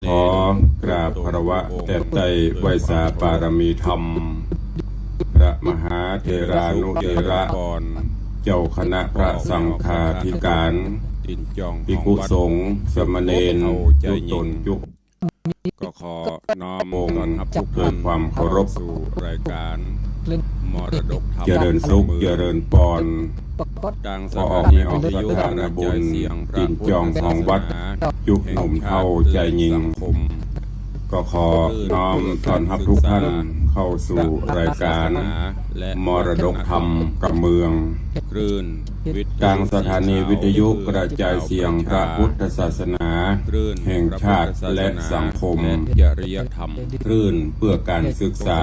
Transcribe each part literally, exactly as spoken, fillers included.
ขอกราบคารวะแตดไต้ไหว้สาปารมีธรรม พระมหาเถรานุเถระ เจ้าคณะพระสังฆาธิการ ภิกขุสงฆ์ สามเณร จุ๊ตนจุ๊ ก็ขอน้อมต้อนฮับทุกท่าน เกิดความเคารพ เข้าสู่รายการมรดกธรรม เจริญสุข เจริญปอน ตางสถานีวิทยุกระจายเสียงพระพุทธศาสนา ติ่นจ่องของวัดจุ๊กหนุ่มเฒ่าใจ๋ญิง ก็ขอน้อมต้อนฮับทุกท่านเข้าสู่รายการมรดกธรรมกำเมือง คลื่นวิทยุ ตางสถานีวิทยุกระจายเสียงพระพุทธศาสนาแห่งชาติและสังคม คลื่นเพื่อการศึกษา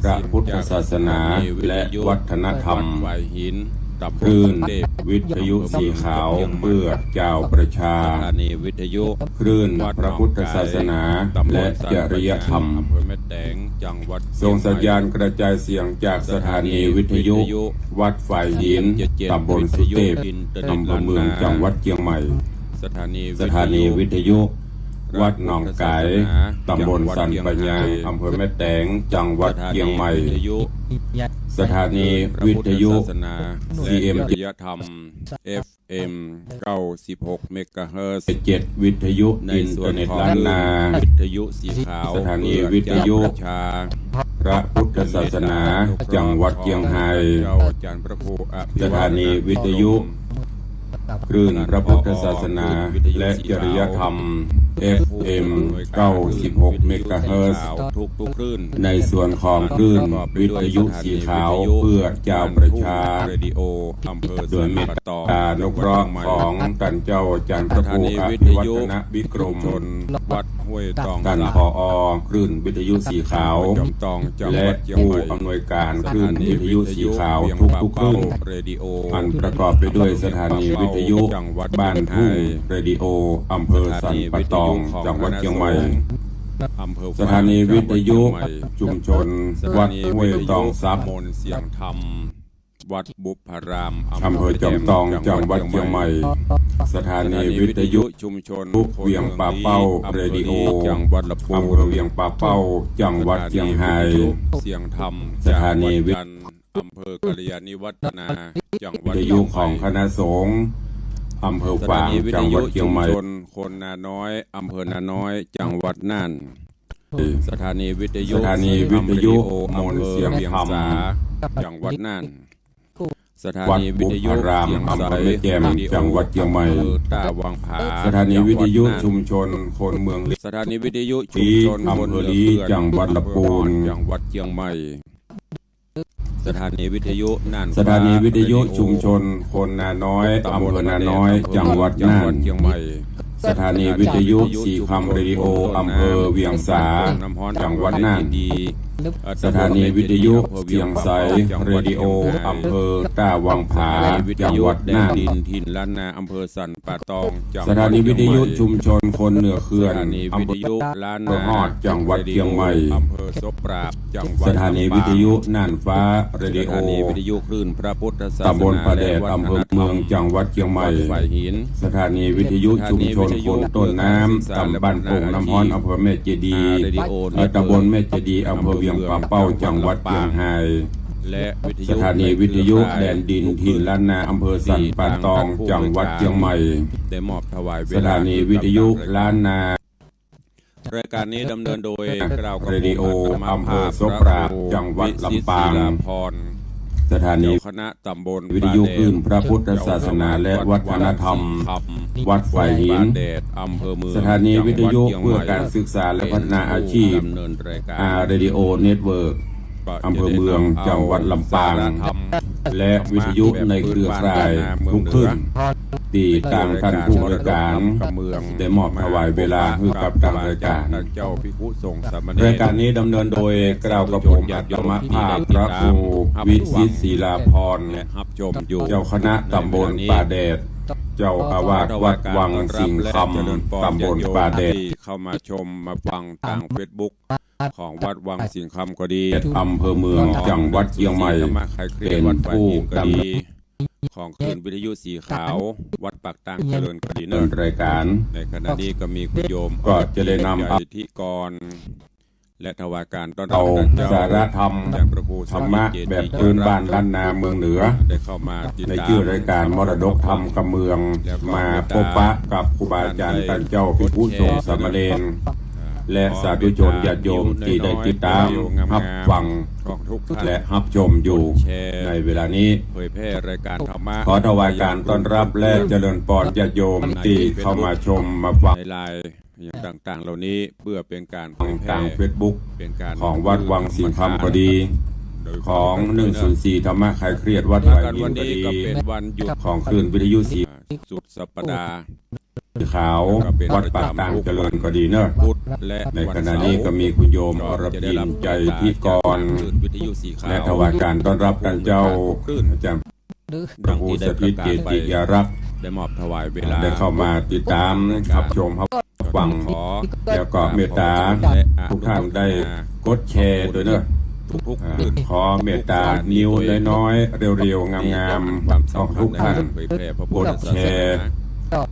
พระพุทธศาสนาและวัฒนธรรม คลื่นวิทยุสีขาวเพื่อจาวประชา คลื่นพระพุทธศาสนาและจริยธรรม ส่งสัญญาณกระจายเสียงจากสถานีวิทยุวัดฝายหิน ตำบลสุเตพ อำเภอเมือง จังหวัดเจียงใหม่ สถานีวิทยุวัดหนองก๋าย ตำบลสันป่าหญ้า อำเภอแม่แตง จังหวัดเจียงใหม่ สถานีวิทยุ ซีเอ็ม เจ็ด เก้าสิบหกเมกะเฮิรตซ์ เจ็ด วิทยุอินเทอร์เน็ตล้านนา วิทยุสีขาว สถานีวิทยุพระพุทธศาสนา จังหวัดเจียงใหม่ สถานีวิทยุคลื่นพระพุทธศาสนาและจริยธรรม เอฟเอ็ม เก้าสิบหกเมกะเฮิรตซ์ ในส่วนของคลื่นวิทยุสีขาวเพื่อจาวประชา โดยเมตตาอนุเคราะห์ของต้านเจ้าอาจ๋ารย์พระครูอภิวัฒนวิกรม ต้าน ผอ คลื่นวิทยุสีขาว และผู้อำนวยการคลื่นวิทยุสีขาวทุกๆคลื่น อันประกอบไปด้วยสถานีวิทยุบ้านทุ่งเรดิโอ อำเภอสันป่าตอง จังหวัดเจียงใหม่ สถานีวิทยุชุมชนวัดห้วยตองซับ วัดบุพพาราม อำเภอจอมตอง จังหวัดเจียงใหม่ สถานีวิทยุชุมชนเวียงป่าเป้าเรดิโอ อำเภอเวียงป่าเป้า จังหวัดเจียงใหม่ สถานีวิทยุ อำเภอกัลยาณิวัฒนา จังหวัดเจียงใหม่ วิทยุของคณะสงฆ์อำเภอฝาง จังหวัดเจียงใหม่ สถานีวิทยุชุมชนคนนาน้อย อำเภอนาน้อย จังหวัดน่าน สถานีวิทยุ สถานีวิทยุ มนต์เสียงธรรม จังหวัดน่าน สถานีวิทยุ วัดบุพพาราม อำเภอแม่แจ่ม จังหวัดเจียงใหม่ อำเภอต้าวังผา สถานีวิทยุชุมชนคนเมืองลี้ สถานีวิทยุชุมชนคนเหนือเขื่อน อำเภอลี จังหวัดลำพูน จังหวัดเจียงใหม่ สถานีวิทยุน่านฟ้า สถานีวิทยุชุมชนคนนาน้อย อำเภอนาน้อย จังหวัดน่าน สถานีวิทยุสีคำเรดิโอ อำเภอเวียงสา จังหวัดน่าน สถานีวิทยุเสียงใสเรดิโอ อำเภอต้าวังผา จังหวัดน่าน สถานีวิทยุแดนดินถิ่นล้านนา อำเภอสันป่าตอง จังหวัดเจียงใหม่ สถานีวิทยุชุมชนคนเหนือเขื่อน สถานีวิทยุล้านนา อำเภอฮอด จังหวัดเจียงใหม่ เรดิโอ อำเภอซบปราบ จังหวัดลำปาง สถานีวิทยุน่านฟ้าเรดิโอ สถานีวิทยุคลื่นพระพุทธศาสนา ตำบลป่าแดด และวัฒนธรรม อำเภอเมือง จังหวัดเจียงใหม่ วัดฝายหิน สถานีวิทยุชุมชนคนต้นน้ำ ตำบลบ้านโป่งน้ำฮ้อน อำเภอแม่เจดีย์ เรดิโอ เอ่อ ตำบลแม่เจดีย์ อำเภอเวียงป่าเป้า จังหวัดเจียงใหม่ และวิทยุ สถานีวิทยุแดนดินถิ่นล้านนา อำเภอสันป่าตอง จังหวัดเจียงใหม่ ได้มอบถวายเวลา สถานีวิทยุล้านนา รายการนี้ดำเนินโดยกล่าวกับ เรดิโอ ผม อัตมาภาพ อำเภอซบปราบ พระครู จังหวัดลำปาง วิชิตศิลาภรณ์ สถานี เจ้าคณะตำบล วิทยุคลื่นพระพุทธศาสนาและวัฒนธรรม วัดฝายหิน ป่าแดด อำเภอเมือง สถานีวิทยุ จังหวัดเจียงใหม่ เพื่อการศึกษาและพัฒนาอาชีพ ดำเนินรายการ อาร์ เรดิโอ เน็ตเวิร์ก อำเภอเมือง จังหวัดลำปาง และวิทยุในเครือข่ายทุกคลื่น ตี้ตางต้านผู้อำนวยการได้มอบถวายเวลาหื้อกับตางรายการ รายการนี้ดำเนินโดยกล่าวกับผม อัตมาภาพ พระครูวิชิตศิลาภรณ์ เจ้าคณะตำบลป่าแดด เจ้าอาวาสวัดวังสิงห์คำ ตำบลป่าแดด เข้ามาชมมาฟังตางเฟซบุ๊ก ของวัดวังสิงห์คำก็ดี อำเภอเมือง จังหวัดเจียงใหม่ เป๋นผู้ดำเนิน ของคลื่นวิทยุสีขาว วัดปากตางเจริญก็ดีเนอะ ต้นรายการ ในขณะนี้ก็มีคุณโยม ก็จะได้นำ อรพิน ไยยทิกร และถวายการต้อนรับ เอา ต้านเจ้า สาระธรรม อาจ๋ารย์พระครู ธรรมะ สันติเจติ แบบพื้นบ้านล้านนาเมืองเหนือ ได้เข้ามาติดตาม ในจื้อรายการมรดกธรรมกำเมือง แล้วก็ มาพบปะกับครูบาอาจ๋ารย์ ต้านเจ้าภิกขุสงฆ์สามเณร และสาธุชนญาติโยมตี้ได้ติดตามฮับฟัง ของทุกท่าน และฮับชมอยู่ กดแชร์ ในเวลานี้ เผยแพร่รายการธรรมะ ขอถวายการต้อนรับและเจริญปอนญาติโยมตี้เข้ามาชมมาฟัง ในไลน์ อย่างต่างๆ เหล่านี้ เพื่อเป็นการเผยแพร่ ทางเฟซบุ๊ก เป็นการ ของวัดวังสิงห์คำก็ดี โดย ของ หนึ่งศูนย์สี่ ธรรมะคลายเครียดวัด พระกัน ไผ่หินก็ดี วันนี้ก็เป็นวันหยุด ของคลื่นวิทยุสี สุดสัปดาห์ ขาว ก็เป็น วัดปากตางเจริญก็ดีเนอะ พุธและ ในขณะนี้ก็มีคุณโยม วันเสาร์ อรพิน ไยยทิกร ก็จะได้รับ คลื่นวิทยุสีขาว และถวายการต้อนรับต้านเจ้า คลื่น อาจ๋ารย์ พระครูสถิตเกติยารักษ์ ได้มอบถวายเวลา ได้เข้ามาติดตามฮับชมฮับฟัง แล้วก็เมตตาทุกท่านได้กดแชร์โดยเนอะ ทุกๆ อ่า ขอเมตตานิ้วน้อยๆ เรียวๆ งามๆ ของทุกท่าน กดแชร์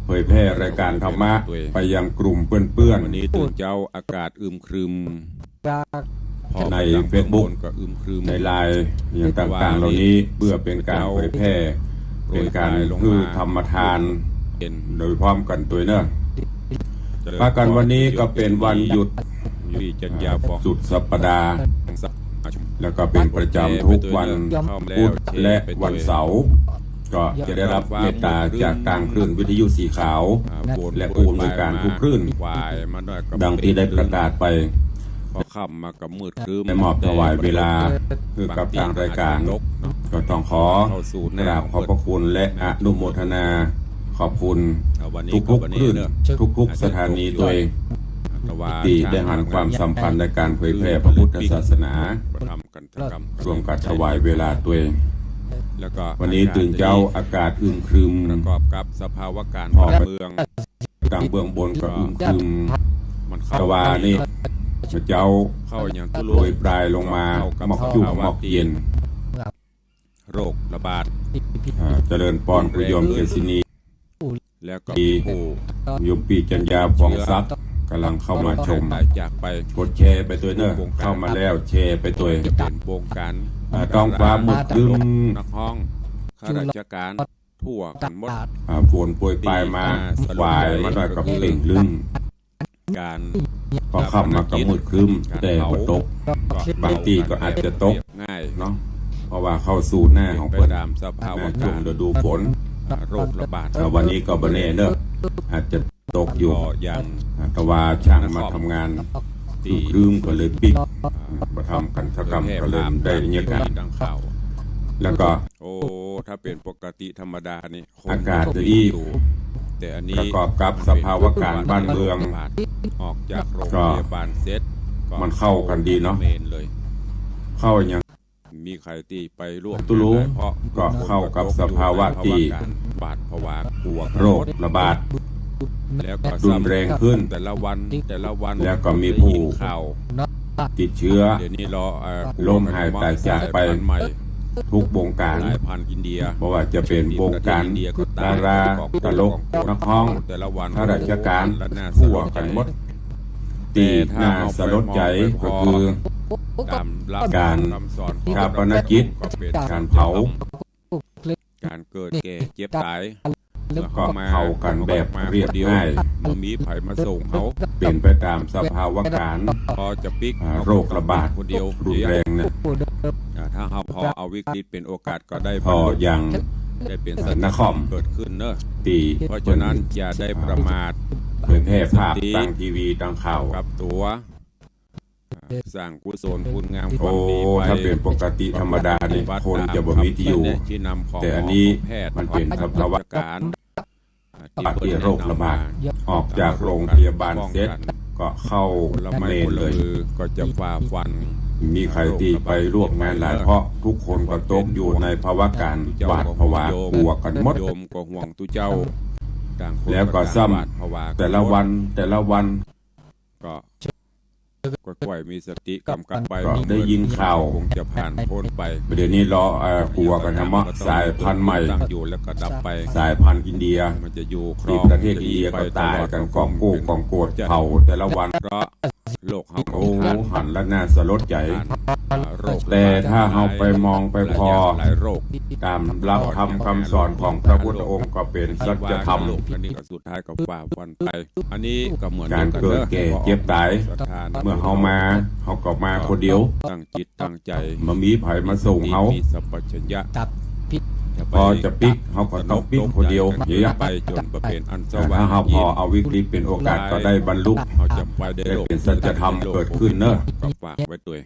เผยแพร่รายการธรรมะไปยังกลุ่มเปื้อนๆ วันนี้ตื่นเจ๊าอากาศอึมครึม ในเฟซบุ๊ก ก็อึมครึม ในไลน์ อย่างต่างๆ เหล่านี้ เพื่อเป็นการเผยแพร่ เป็นการหื้อธรรมทาน โดยพร้อมกั๋นตวยเนอะ พระกันวันนี้ก็เป็นวันหยุด สุดสัปดาห์ แล้วก็เป็นประจ๋ำทุกวันพุธและวันเสาร์ ก็จะได้ฮับเมตตาจากตางคลื่นวิทยุสีขาว และผู้อำนวยการทุกคลื่น ดังตี้ได้ประกาศไป พอค่ำมาก็มืดครึ้ม ได้มอบถวายเวลาหื้อกับตางรายการ ก็ต้องขอกราบขอบพระคุณและอนุโมทนาขอบคุณทุกๆ คลื่น ทุกๆ สถานีตวย ตี้ได้หันความสำคัญในก๋านเผยแพร่พระพุทธศาสนา ร่วมกั๋นถวายเวลาตวย แล้วก็วันนี้ตื่นเจ๊าอากาศอึมครึม ประกอบกับสภาวะการณ์บ้านเมือง ตางเบื้องบนก็อึมครึม มันเข้า ตะวันนี่ เจ๊า เข้าอย่างทุรน โปรยปรายลงมา หมอกจุ่มหมอกเย็น โรคระบาด อ่า เจริญปอน คุณโยมเกษินี แล้วก็มีผู้ โยมปี้จัญญา ฟองศักดิ์ ก๋ำลังเข้ามาชม จากไป กดแชร์ไปตวยเนอะ เข้ามาแล้วแชร์ไปตวย เป็นวงการ อ่า ท้องฟ้ามืดครึ้ม นักฮ้อง ข้าราชการ ทั่วกั๋นหมด อ่า ฝนโปรยปรายมา ตี้ บ่ายมาหน่อยก็เปล่งลึ้ง การ พอค่ำมาก็มืดครึ้ม แดดก็ตก บางตี้ก็อาจจะตก ง่าย เนาะ เพราะว่าเข้าสู่หน้าของเปิ้น เป็นไปตามสภาวะ หน้าช่วงฤดูฝน อ่า โรคระบาด อ่า วันนี้ก็บ่แน่เนอะ อาจจะตกอยู่ ก็อย่าง อ่า แต่ว่าช่างมาทำงาน ตี้ ครึ้มก็เลยปิด อ่า บ่ทำก๋านสักกำ ก็เลยได้เยียะก๋าน ดังข่าว แล้วก็ โอ้ ถ้าเป็นปกติธรรมดานี่ อากาศจะอี้ แต่อันนี้ ประกอบกับสภาวะการณ์บ้านเมือง ออกจากโรงพยาบาลเสร็จ ก็ มันเข้ากั๋นดีเนาะ เมนเลย เข้าอย่าง มีใผตี้ไปร่วม ตุลุง งานหลาย เพราะ ก็เข้ากับสภาวะตี้ หวาดผวา กลัวกั๋น โรคระบาด แล้วก็ รุนแรงขึ้น แต่ละวัน แต่ละวัน แล้วก็มีผู้ ได้ยินข่าว ติดเชื้อ เดี๋ยวนี้รอ เอ่อ ล้มหายตายจากไป สายพันธุ์ใหม่ ทุกวงการ สายพันธุ์อินเดีย บ่ว่าจะเป๋นวงการ ดารา ตลก นักฮ้อง ข้าราชการ ทั่วกั๋นหมด ตี้น่าสลดใจ๋ก็คือ ก๋านฌาปนกิจ ก๋านเผา ก๋านเกิดแก่เจ็บต๋าย แล้วก็เผากั๋นแบบเรียบง่าย บ่มีใผมาส่งเขา เป๋นไปต๋ามสภาวะก๋ารณ์ พอจะปิ๊ก อ่า โรคระบาด คนเดียว รุนแรงนะ อ่า ถ้าเฮาผ่อเอาวิกฤตเป๋นโอกาสก็ได้ ผ่ออย่าง ได้เป๋น อ่า สัจธรรม นคร เกิดขึ้นเนอะ ตี้ เพราะฉะนั้นอย่าได้ประมาท เผยแพร่ภาพ ตางทีวี ตางข่าว กับตั๋ว สร้างกุศลคุณงามความดีไป โอ้ ถ้าเป๋นปกติธรรมดานี่ คนจะบ่มีตี้อยู่ แต่อันนี้ มันเป๋นสภาวะก๋ารณ์ ตี้โรคระบาด ออกจากโรงพยาบาลเสร็จ ก็เข้าเมนเลย ก็จะฝ่าฟัน มีใผตี้ไปร่วมงานหลาย เพราะทุกคนก็ตกอยู่ในภาวะก๋ารณ์หวาดผวา กลัวกั๋นหมด โยมก็ห่วงตุ๊เจ้า ต่างคน แล้วก็ซ้ำ ต่างหวาดผวา แต่ละวัน แต่ละวัน ก็ ก็ค่อยมีสติกำกับไป ก็ได้ยินข่าว คงจะผ่านพ้นไป เดี๋ยวนี้เรา เอ่อ กลัวกั๋นนะเนาะ สายพันธุ์ใหม่ ตั้งอยู่แล้วก็ดับไป สายพันธุ์อินเดีย มันจะอยู่ครอง ตี้ประเทศอินเดียก็ต๋ายกั๋นกองกู้กองโกด เผาแต่ละวัน เพราะโลกเฮาก็ โอ้ ผ่าน หันแล้วน่าสลดใจ๋ ผ่าน อ่า โรคระบาด แต่ถ้าเฮาไปมองไปผ่อ หลายอย่างหลายโรค ต๋ามหลักธรรมกำสอนของพระพุทธองค์ก็เป๋นสัจธรรม โลกอันนี้ก็สุดท้ายก็ฝ่าฟันไป อันนี้ก็เหมือน ก๋านเกิดแก่เจ็บต๋าย เมื่อเฮามา เฮาก็มาคนเดียว ตั้งจิตตั้งใจ๋ บ่มีใผมาส่งเฮา มีสัมปชัญญะ ตัดปิ๊ก พอจะปิ๊ก เฮาก็ต้องปิ๊กคนเดียว เยียะ ไปจนบ่เป๋นอันส แต่ ว่า ถ้าเฮาผ่อเอาวิกฤตเป๋นโอกาสก็ได้บรรลุ เฮาจะไปได้ ได้เป๋นสัจธรรมเกิดขึ้นเนาะ ก็ฝากไว้ตวย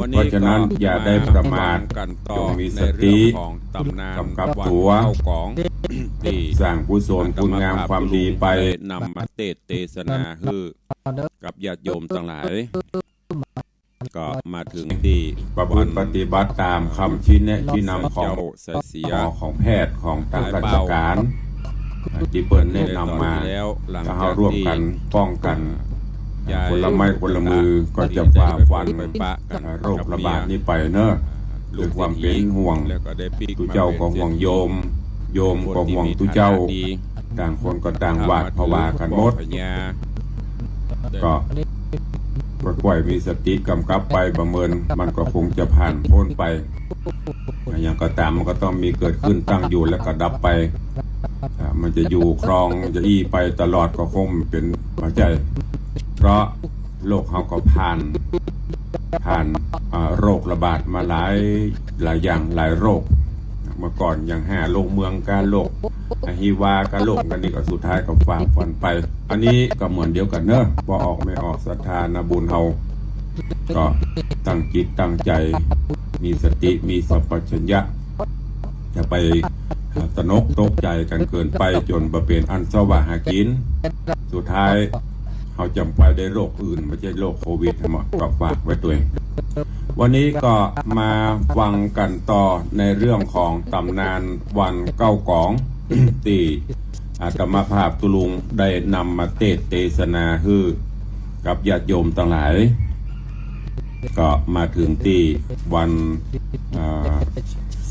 วันนี้ เพราะฉะนั้นอย่าได้ประมาท จงมีสติ ในเรื่องของตำนาน กำกับตั๋ว วันเก้ากอง ตี้ สร้างกุศลคุณงามความดีไป อาตมาภาพได้นำมาเตสน์เตสนาหื้อกับญาติโยมตังหลาย ก็มาเถิงตี้ ประพฤติปฏิบัติต๋ามคำชี้แนะชี้นำของ เจ้าไสเสีย หมอของแพทย์ของตางราชก๋าน ตี้เปิ้นแนะนำมา ในต๋อนตี้แล้ว หลังจากตี้ ถ้าเฮาร่วมกั๋นป้องกั๋น ย้าย คนละไม้คนละมือ ก็จะฝ่าฟัน ไปปะกั๋น โรคระบาดนี้ไปเนาะ กับเมีย ด้วยความเป๋นห่วง แล้วก็ได้ปิ๊ก ตุ๊เจ้าก็ห่วงโยม โยมก็ห่วงตุ๊เจ้า คนตี้มีฐานะดี ต่างคนก็ต่างหวาดผวากั๋นหมด พญา ก็ค่อยๆมีสติกำกับไป บ่าเมินมันก็คงจะผ่านพ้นไป อย่างก็ต๋ามมันก็ต้องมีเกิดขึ้น ตั้งอยู่แล้วก็ดับไป อ่า มันจะอยู่ครอง มันจะอี้ไปตลอดก็คงเป๋นบ่ใจ้ เพราะโลกเฮาก็ผ่าน ผ่าน อ่า โรคระบาดมาหลาย หลายอย่างหลายโรค เมื่อก่อนยังหาโรคเมืองกา โรคอหิวา กา โรคอันนี้ก็สุดท้ายก็ฝ่าฟันไป อันนี้ก็เหมือนเดียวกั๋นเนาะ บ่ออกไม่ออกศรัทธานะบุญเฮา ก็ตั้งจิตตั้งใจ๋ มีสติ มีสัมปชัญญะ จะไปตระหนกตกใจ๋กั๋นเกินไป จ๋นบ่เป๋นอันสวาหากิ๋น สุดท้าย เฮาจะไปได้โรคอื่น บ่ใจ้โรคโควิด ก็ฝากไว้ตวย วันนี้ก็มาฟังกั๋นต่อในเรื่องของต๋ำนานวันเก้ากอง ตี้อาตมาภาพตุ๊ลุงได้นำมาเตสน์เตสนาหื้อกับญาติโยมตังหลาย ก็มาเถิงตี้วัน อ่า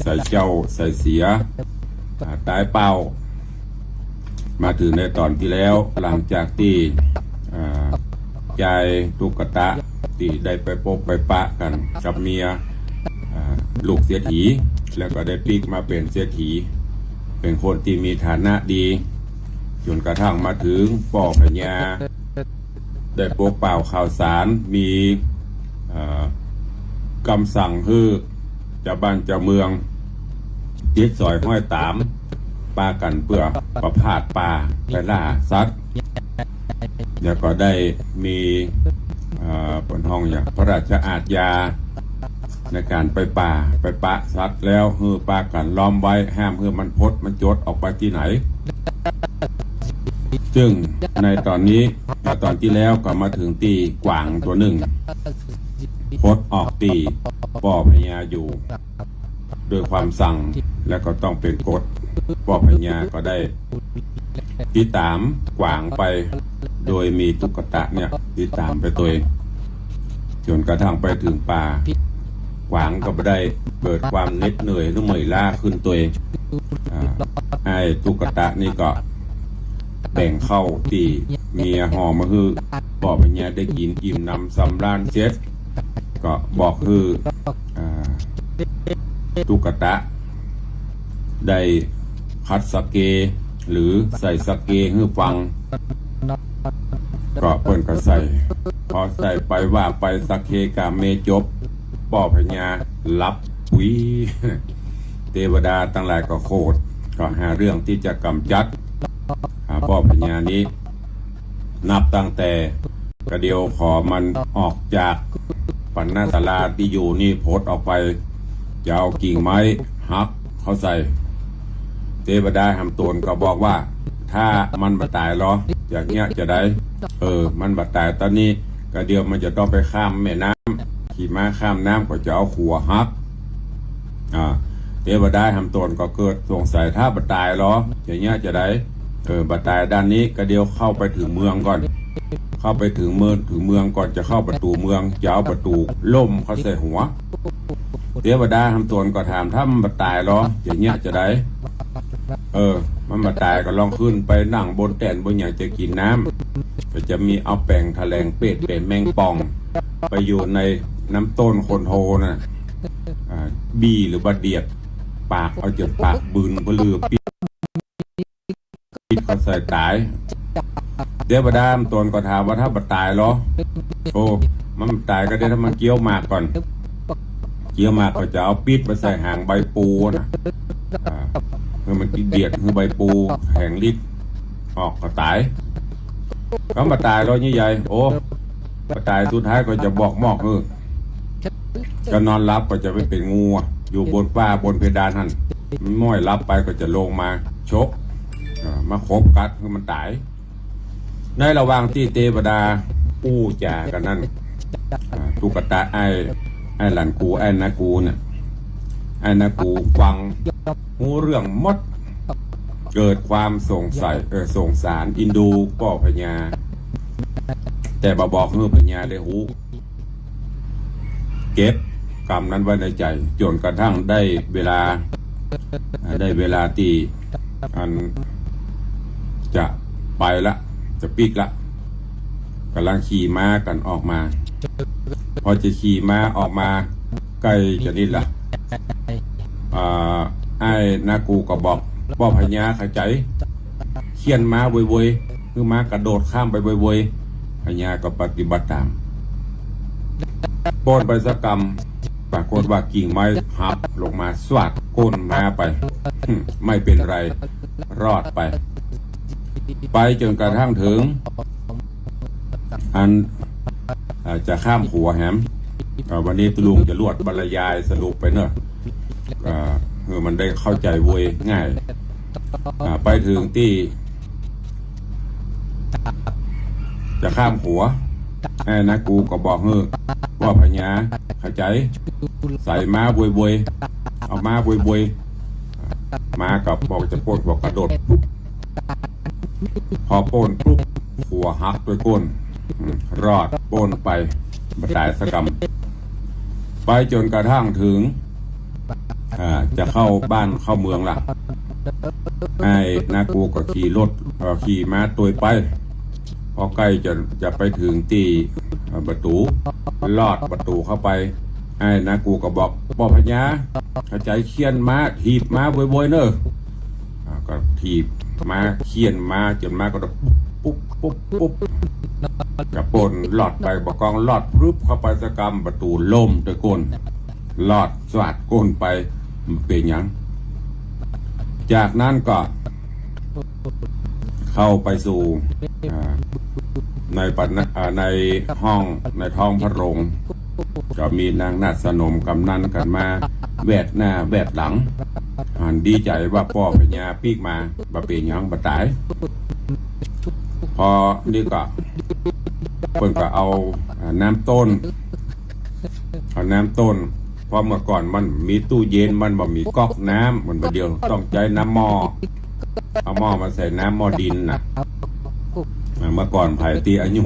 ไสเจ้าไสเสีย อ่า ต๋ายเป้า มาเถิงในต๋อนตี้แล้ว หลังจากตี้ อ่า จายตุ๊กตะตี้ได้ไปปบไปปะกั๋นกับเมีย อ่า ลูกเศรษฐี แล้วก็ได้ปิ๊กมาเป๋นเศรษฐี เป๋นคนตี้มีฐานะดี จ๋นกระทั่งมาเถิงป้อพญา ได้ปกเป่าข่าวสาร มี เอ่อ กำสั่งหื้อเจ้าบ้านเจ้าเมือง ติดสอยฮ้อยต๋าม ปากั๋นเปื้อประพาสป่า ไปล่าสัตว์ แล้วก็ได้มี เอ่อ เปิ้นฮ้องหยัง พระราชอาชญา ในก๋านไปป่า ไปปะสัตว์ แล้วหื้อปากั๋นล้อมไว้ ห้ามหื้อมันพดมันจดออกไปตี้ไหน ซึ่งในต๋อนนี้ ต๋อนตี้แล้วก็มาเถิงตี้กวางตั๋วนึ่ง พดออกตี้ป้อพญาอยู่ โดยความสั่ง แล้วก็ต้องเป๋นกฎ ป้อพญาก็ได้ติดต๋ามกวางไป โดยมีตุ๊กตะเนี่ยติดต๋ามไปตวย จ๋นกระทั่งไปเถิงป่า กวางก็บ่ได้เกิดความเหน็ดเหนื่อยหรือเมื่อยล้าขึ้นตวย อ่า ไอ้ตุ๊กตะนี่ก็แบ่งข้าวตี้เมียห่อมาหื้อป้อพญาได้กิ๋นอิ่มหนำสำราญเสร็จ ก็บอกหื้อ อ่า ตุ๊กตะ ได้ผัดสาเก หรือใส่สาเกหื้อฟัง ก็เปิ้นก็ใส่ พอใส่ไปว่าไปสาเกกาเมจบ ป้อพญาหลับปุ๋ย เตวดาตังหลายก็โขด ก็หาเรื่องตี้จะก๋ำจัด อ่า ป้อพญานี้ นับตั้งแต่กระเดียวขอมันออกจากปณศาลาตี้อยู่นี่พดออกไป จะเอากิ่งไม้หักเข้าใส่ เตวดาหำต๋นก็บอกว่า ถ้ามันบ่ต๋ายลอ จะเยียะจะใด เออ มันบ่ต๋ายต๋อนนี้ กระเดียวมันจะต้องไปข้ามแม่น้ำ ขี่ม้าข้ามน้ำก็จะเอาขัวหัก อ่า เตวดาหำต๋นก็เกิดสงสัย ถ้าบ่ต๋ายลอ จะเยียะจะใด เออ บ่ต๋ายด้านนี้ กระเดียวเข้าไปเถิงเมืองก่อน เข้าไปเถิงเมือง เถิงเมืองก่อนจะเข้าประตู๋เมือง จะเอาประตู๋ล่มเข้าใส่หัว เตวดาหำตวนก็ถาม ถ้ามันบ่ต๋ายลอ จะเยียะจาใด เออ มันบ่ต๋ายก็ลองขึ้นไปนั่งบนแต้นบนหยังจะกิ๋นน้ำ ก็จะมีเอาแป๋งถะแหลงเปรตเป๋นแมงป่อง ไปอยู่ในน้ำต้นคนโทน่ะ อ่า บี้หรือบ่าเดียด ปากเอาจ๋นปากบึนบ่เหลือ ปิ๊ด ปิ๊ดเข้าใส่ต๋าย เตวดาหำตวนก็ถามว่า ถ้าบ่ต๋ายลอ โอ้ มันบ่ต๋ายก็ได้ ถ้ามันเกี้ยวหมากก่อน เกี้ยวหมากก็จะเอาปิ๊ดไปใส่หางใบปูน่ะ อ่า หื้อมันขี้เดียด หื้อใบปูแหงฤทธิ์ออกก็ต๋าย ก็บ่ต๋ายลอ เยียะใย โอ้ บ่ต๋าย สุดท้ายก็จะบอกมอกหื้อ ก็นอนหลับก็จะไปเป๋นงูอะ อยู่บนฝ้าบนเพดานหั้น ม้อยหลับไปก็จะลงมาฉก อ่า มาขบกัดหื้อมันต๋าย ในระหว่างตี้เตวดาอู้จ๋ากั๋นนั้น อ่า ตุ๊กตาอ้าย อ้ายหลานกู อ้ายนากูเนี่ย อ้ายนากูฟังฮู้เรื่องหมด เกิดความสงสัย เออ สงสารเอ็นดูป้อพญา แต่บ่บอกหื้อพญาได้ฮู้ เก็บกำนั้นไว้ในใจ๋ จ๋นกระทั่งได้เวลา อ่า ได้เวลาตี้อันจะไปละ จะปิ๊กละ ก่ำลังขี่ม้ากั๋นออกมา พอจะขี่ม้าออกมาใก้จะนิดละ อ่า อ้ายนากูก็บอก ป้อพญา ขะใจ๋ เฆี่ยนม้าเวยๆ หื้อม้ากระโดดข้ามไปเวยๆ พญาก็ปฏิบัติต๋าม โป้นไปสักกำ ปรากฏว่ากิ่งไม้หักลงมาสวาดก้นม้าไป ไม่เป๋นไร รอดไป ไปจ๋นกระทั่งเถิง อัน อ่า จะข้ามขัวแหม อ่า วันนี้ตุ๊ลุงจะลวดบรรยายสรุปไปเนาะ อ่า หื้อมันได้เข้าใจ๋โวยง่าย อ่า ไปเถิงตี้ จะข้ามขัว อ้ายนากูก็บอกหื้อ ป้อพญา ขะใจ๋ ใส่ม้าเวยๆ เอาม้าเวยๆ ม้าก็บอกจะโป้น บอกกระโดดปุ๊บ พอโป้นปุ๊บ ขัวหักตวยก้น อืม รอดโป้นไป บ่ต๋ายสักกำ ไปจ๋นกระทั่งเถิง อ่า จะเข้าบ้านเข้าเมืองละ อ้ายนากูก็ขี่รถ เอ่อ ขี่ม้าตวยไป พอใก้จะ จะไปเถิงตี้ เอ่อ ประตู๋ ลอดประตู๋เข้าไป อ้ายนากูก็บอก ป้อพญา ขะใจ๋เฆี่ยนม้า ถีบม้าเวยๆ เนาะ อ่า ก็ถีบม้า เฆี่ยนม้า จ๋นม้ากระโดดปุ๊บ ปุ๊บ ปุ๊บ ปุ๊บ ก็โป้นลอดไป บ่ากองลอดปุ๊บ เข้าไปสักกำ ประตู๋ล่มตวยก้น รอดสวาดก้นไป บ่เป๋นหยัง จากนั้นก็ เข้าไปสู่ อ่า ในปันนะ อ่า ในห้อง ในท้องพระโรง ก็มีนางนาฏสนมกำนันกั๋นมาแวดหน้าแวดหลัง หันดีใจ๋ว่าป้อพญาปิ๊กมา บ่เป๋นหยัง บ่ต๋าย พอนี่ก็ เปิ้นก็เอา อ่า น้ำต้น เอาน้ำต้น เพราะเมื่อก่อนมันมีตู้เย็น มันบ่มีก๊อกน้ำ เหมือนบ่าเดี่ยวต้องใจ๊น้ำหม้อ เอาหม้อมาใส่น้ำหม้อดินน่ะ อ่า เมื่อก่อนใผตี้อายุ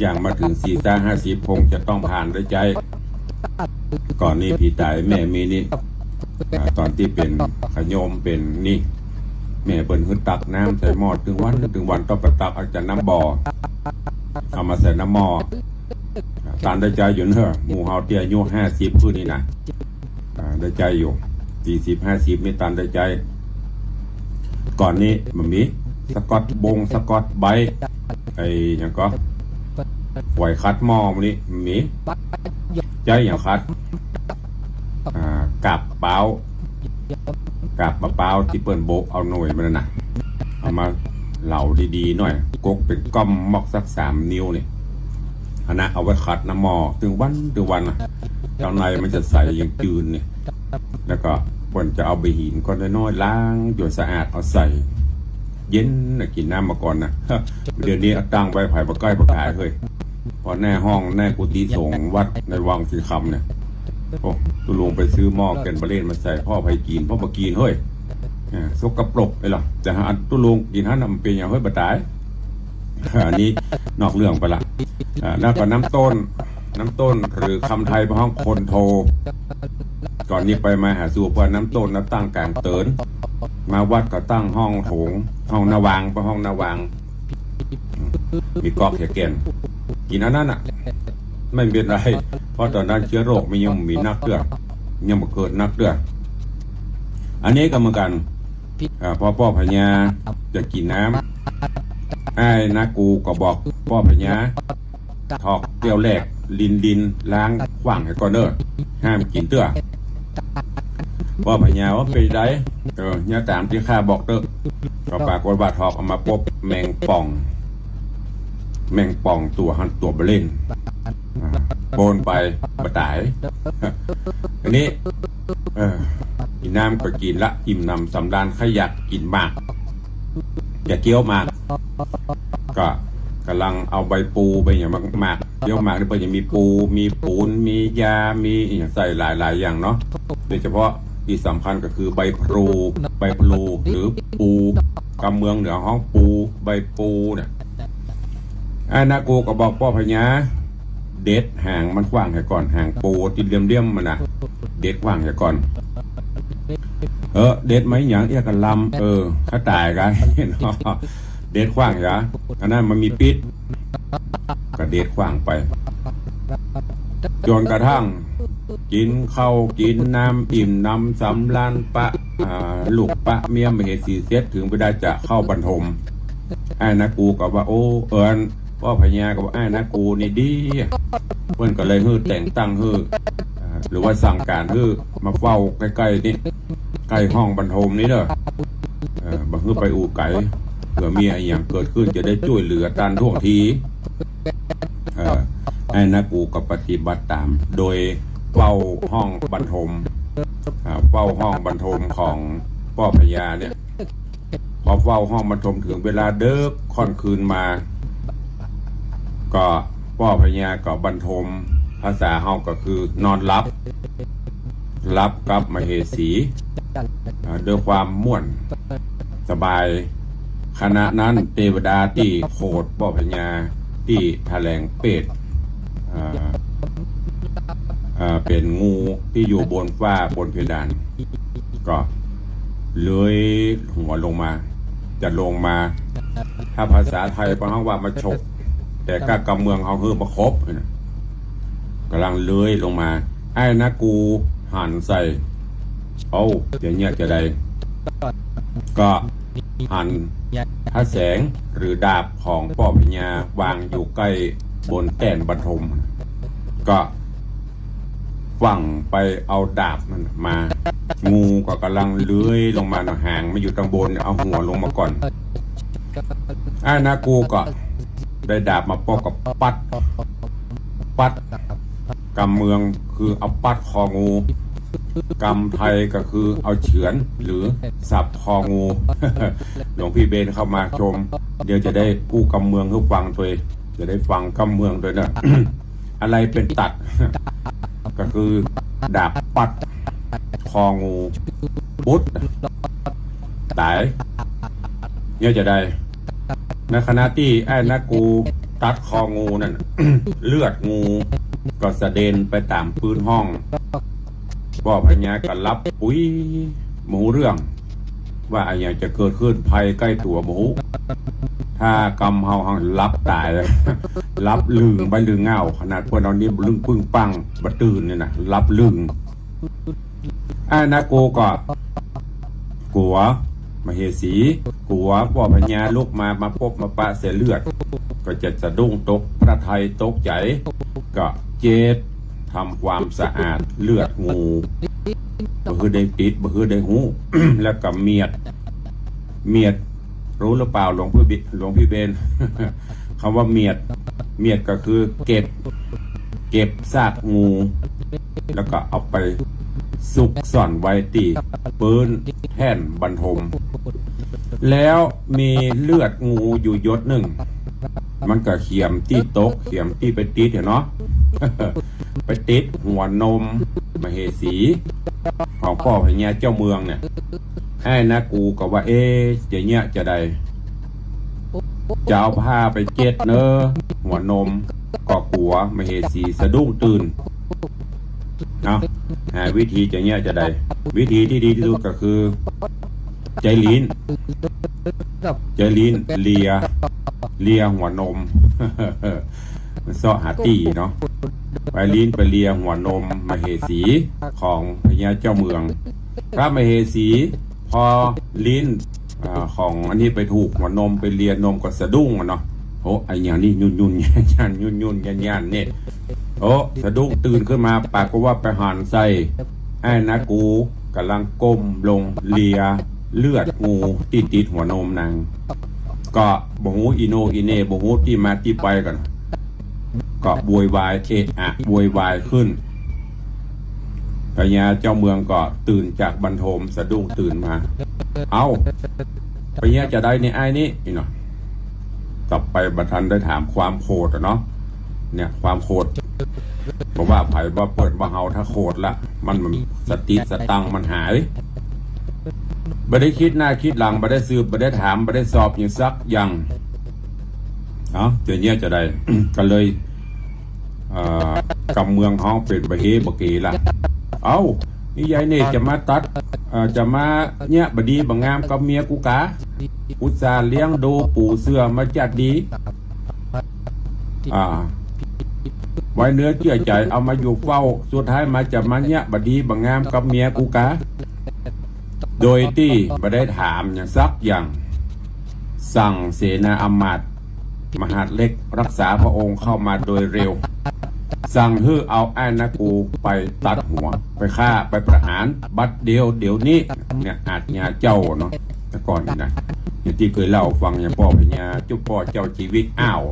ย่างมาเถิงสี่สิบห้าสิบ คงจะต้องผ่านได้ใจ๊ ก่อนนี้ผีต๋ายแม่มีนี่ อ่า ต๋อนตี้เป๋นขะโยมเป๋นนี่ แม่เปิ้นหื้อตักน้ำใส่หม้อ ตึงวัน ตึงวันต้องไปตักเอาจากน้ำบ่อ เอามาใส่น้ำหม้อ อ่า ตันได้ใจ๊อยู่เนาะ หมู่เฮาตี้อายุห้าสิบขึ้นนี่นะ อ่า ได้ใจ๊อยู่ สี่สิบ ห้าสิบ นี่ตันได้ใจ๊ ก่อนนี้มันมีสกอตบง สกอตไบรท์ ไอ้หยังก็ ฝอยขัดหม้อมันนี่มี ใจ๊หยังขัด อ่า กาบมะพร้าว กาบมะพร้าวตี้เปิ้นโบะเอาหน่วยมันนั่นน่ะ เอามาเหลาดีๆ หน่อย กกเป๋นก้อมมอกสักสามนิ้วนี่ อันนั้นเอาไว้ขัดน้ำหม้อ ตึงวัน ตึงวันน่ะ ข้างในมันจะใสเยิ่งจืนนี่ แล้วก็เปิ้นจะเอาใบหินก้อนน้อยๆ ล้างจ๋นสะอาดเอาใส่ เย็นน่ะ กิ๋นน้ำเมื่อก่อนน่ะ เดี๋ยวนี้เอาตั้งไว้ ใผบ่ใก้บ่ขายเฮ้ย พอหน้าห้อง หน้ากุฏิสงฆ์วัดในวังสีคำเนี่ย โอ้ ตุ๊ลุงไปซื้อหม้อแกนเบอร์เลนมาใส่ พ่อใผกิ๋น พ่อบ่กิ๋นเฮ้ย อ่า สกปรกไปหรอ แต่อันตุ๊ลุงกิ๋นหั้นน่ะ มันเป๋นหยังเฮ้ย บ่ต๋าย อันนี้ นอกเรื่องไปละ อ่า แล้วก็น้ำต้น น้ำต้นหรือคำไทยเปิ้นฮ้องคนโท ก่อนนี้ไปมาหาสู่เปิ้นน้ำต้นนะ ตั้งก๋างเติ๋น มาวัดก็ตั้งห้องโถง ห้องนาวาง เปิ้นฮ้องนาวาง มีก๊อกเหียแก่น กิ๋นอันนั้นน่ะ ไม่เป๋นไร เพราะต๋อนนั้นเจื๊อโรคมันยังบ่มีนักเตื้อ ยังบ่เกิดนักเตื้อ อันนี้ก็เหมือนกั๋น อ่า พอป้อพญาจะกิ๋นน้ำ อ้ายนากูก็บอกป้อพญา ถอกแก้วแรก ลินลิน ล้างขว้างเหียก่อนเน่อ ห้ามกิ๋นเตื้อ ป้อพญาว่าเป๋นใด เออ เยียะต๋ามตี้ข้าบอกเต๊อะ ก็ปรากฏว่าถอกออกมาปุ๊บ แมงป่อง แมงป่องตั๋วหั้นตั๋วเบ้อเล่น อ่า โปนไป บ่ต๋าย อันนี้ เออ กิ๋นน้ำก็กิ๋นละ อิ่มหนำสำราญ ใค่อยากกิ๋นหมาก อยากเคี้ยวหมาก ก็ก่ำลังเอาใบปู ใบหยังมาหมาก เคี้ยวหมากนี่เปิ้นจะมีปู มีปูน มียา มีอะหยังใส่หลายๆ อย่างเนาะ โดยเฉพาะตี้สำคัญก็คือใบพลู ใบพลูหรือปู กำเมืองเหนือฮ้องปู ใบปูเนี่ย อ้ายนากูก็บอกป้อพญา เด็ดหางมันขว้างเหียก่อน หางปูตี้เลี่ยมๆ มันน่ะ เด็ดขว้างเหียก่อน เออ เด็ดมาหยัง เอี้ยกะลำ เออ ข้าต๋ายกั๋น เนาะ เด็ดขว้างเหีย อันนั้นมันมีปิ๊ษ ก็เด็ดขว้างไป จ๋นกระทั่งกิ๋นข้าวกิ๋นน้ำอิ่มหนำสำราญปะ อ่า ลูกปะเมียมเหสีเสร็จ เถิงเวลาจะเข้าบรรทม อ้ายนากูก็ว่า โอ้ เอิ้น ป้อพญาก็ว่า อ้ายนากูนี่ดี เปิ้นก็เลยหื้อแต่งตั้งหื้อ อ่า หรือว่าสั่งก๋านหื้อมาเฝ้าใก้ๆ นี่ ใก้ห้องบรรทมนี่เน่อ เออ บ่หื้อไปอู่ไก๋ เผื่อมีอะหยังเกิดขึ้นจะได้จ้วยเหลือตันท่วงที เออ อ้ายนากูก็ปฏิบัติต๋าม โดยเฝ้าห้องบรรทม อ่า เฝ้าห้องบรรทมของป้อพญาเนี่ย พอเฝ้าห้องบรรทมเถิงเวลาเดิกค่อนคืนมา ก็ป้อพญาก็บรรทม ภาษาเฮาก็คือนอนหลับ หลับกับมเหสี อ่า ด้วยความม่วนสบาย ขณะนั้นเตวดาตี้โขดป้อพญาตี้ถะแหลงเปรต อ่า อ่า เป๋นงูตี้อยู่บนฝ้าบนเพดาน ก็เลื้อยหัวลงมา จะลงมา ถ้าภาษาไทยเปิ้นฮ้องว่ามาฉก แต่ก้ากำเมืองเฮาหื้อมาขบ ก่ำลังเลื้อยลงมา อ้ายนากูหันใส่ โอ้ จะเยียะจาใด ก็หันพระแสงหรือดาบของป้อพญาวางอยู่ใก้บนแต้นบรรทม ก็ ฟั่งไปเอาดาบมันมา งูก็ก่ำลังเลื้อยลงมาเนาะ หางมันอยู่ตังบน เอาหัวลงมาก่อน อ้ายนากูก็ได้ดาบมาป้อก็ปัด ปัด กำเมืองคือเอาปัดคองู กำไทยก็คือเอาเฉือนหรือสับคองู หลวงพี่เบนเข้ามาชม เดี๋ยวจะได้อู้กำเมืองหื้อฟังตวย จะได้ฟังกำเมืองตวยเนาะ อะไรเป๋นตัด ก็คือดาบปัดคองู ปุ๊ด ต๋าย เยียะจาใด ในขณะตี้อ้ายนากูตัดคองูนั่น เลือดงูก็สะเด็นไปต๋ามปื๊นห้อง ป้อพญาก็หลับปุ๋ย บ่ฮู้เรื่อง ว่าอะหยังจะเกิดขึ้น ภัยใก้ตั๋วบ่ฮู้ ถ้ากำเฮาหั้นหลับต๋าย หลับลึ่งไปลึ่งเง่า ขนาดเปิ้นเอานิ้วลึ่งปึ้งปังบ่ตื่นนี่นะ หลับลึ่ง อ้ายนากูก็กั๋วมเหสี กั๋วป้อพญาลุกมา มาปบมาปะเสียเลือด ก็จะสะดุ้งตกพระทัยตกใจ๋ ก็เจ็ด ทำความสะอาดเลือดงู บ่หื้อได้ติด บ่หื้อได้ฮู้ แล้วก็เมียด เมียด รู้หรือเปล่าหลวงพี่บิ- หลวงพี่เบน คำว่าเมียด เมียดก็คือเก็บ เก็บซากงู แล้วก็เอาไปซุกซ่อนไว้ตี้ปื๊นแท่นบรรทม แล้วมีเลือดงูอยู่หยดนึ่ง มันก็เขียมตี้ตก เขียมตี้ไปติดหั้นเนาะ ไปติดหัวนมมเหสี ของป้อพญาเจ้าเมืองเนี่ย อ้ายนากูก็ว่า เอ๊ะ จะเยียะจาใด จะเอาผ้าไปเจ็ดเน้อหัวนม ก็กั๋วมเหสีสะดุ้งตื่น เอ้า หาวิธีจะเยียะจาใด วิธีตี้ดีตี้สุดก็คือ ใจ๊ลิ้น ใจ๊ลิ้นเลีย เลียหัวนม มันเซาะหาตี้เนาะ ไปลิ้นไปเลียหัวนมมเหสีของพญาเจ้าเมือง พระมเหสี พอลิ้น อ่า ของอันนี้ไปถูกหัวนม ไปเลียนมก็สะดุ้งอะเนาะ โอ้ ไอ้อย่างนี้ยุ่นๆ ย่านๆ ยุ่นๆ ย่านๆ เนี่ย โอ้ สะดุ้งตื่นขึ้นมา ปรากฏว่าไปหันใส่ ไอ้นากู๋ก่ำลังก้มลงเลียเลือดงูตี้ติดหัวนมนาง ก็บ่ฮู้อีโหน่อีเหน่ บ่ฮู้ตี้มาตี้ไปก่อน ก็โวยวายเอะอะโวยวายขึ้น พญาเจ้าเมืองก็ตื่นจากบันทมสะดุ้งตื่นมา เอ้า ไปเยียะจาใดนี่อ้ายนี่ นี่เนาะ กลับไปบ่ทันได้ถามความโขดอะเนาะ เนี่ย ความโขด บ่ว่าใผบ่เปิ้นบ่เฮา ถ้าโขดละ มัน มันสติสตังค์มันหาย บ่ได้กึ๊ดหน้ากึ๊ดหลัง บ่ได้สืบ บ่ได้ถาม บ่ได้สอบหยังสักอย่าง เอ้า จะเยียะจาใด ก็เลย เอ่อ กำเมืองฮ้องเป๋นบ่าเฮบ่าเกละ เอ้า นี่ยายเนี่ยจะมาตัด เอ่อ จะมาเยียะบ่ดีบ่างามกับเมียกูกา อุตส่าห์เลี้ยงดูปู๋เสื่อมาจัดดี อ่า ไว้เนื้อเจื้อใจ๋เอามาอยู่เฝ้า สุดท้ายมาจะมาเยียะบ่ดีบ่างามกับเมียกูกา โดยตี้บ่ได้ถามหยังสักอย่าง สั่งเสนาอำมาตย์มหาดเล็กรักษาพระองค์เข้ามาโดยเร็ว สั่งหื้อเอาอ้ายนากูไปตัดหัว ไปฆ่า ไปประหาร บัดเดียวเดี๋ยวนี้ เนี่ย อาชญาเจ้าเนาะ แต่ก่อนนี่นะ อย่างตี้เกยเล่าฟัง อย่างป้อพญา จุ๊บป้อเจ้าชีวิตอ้าว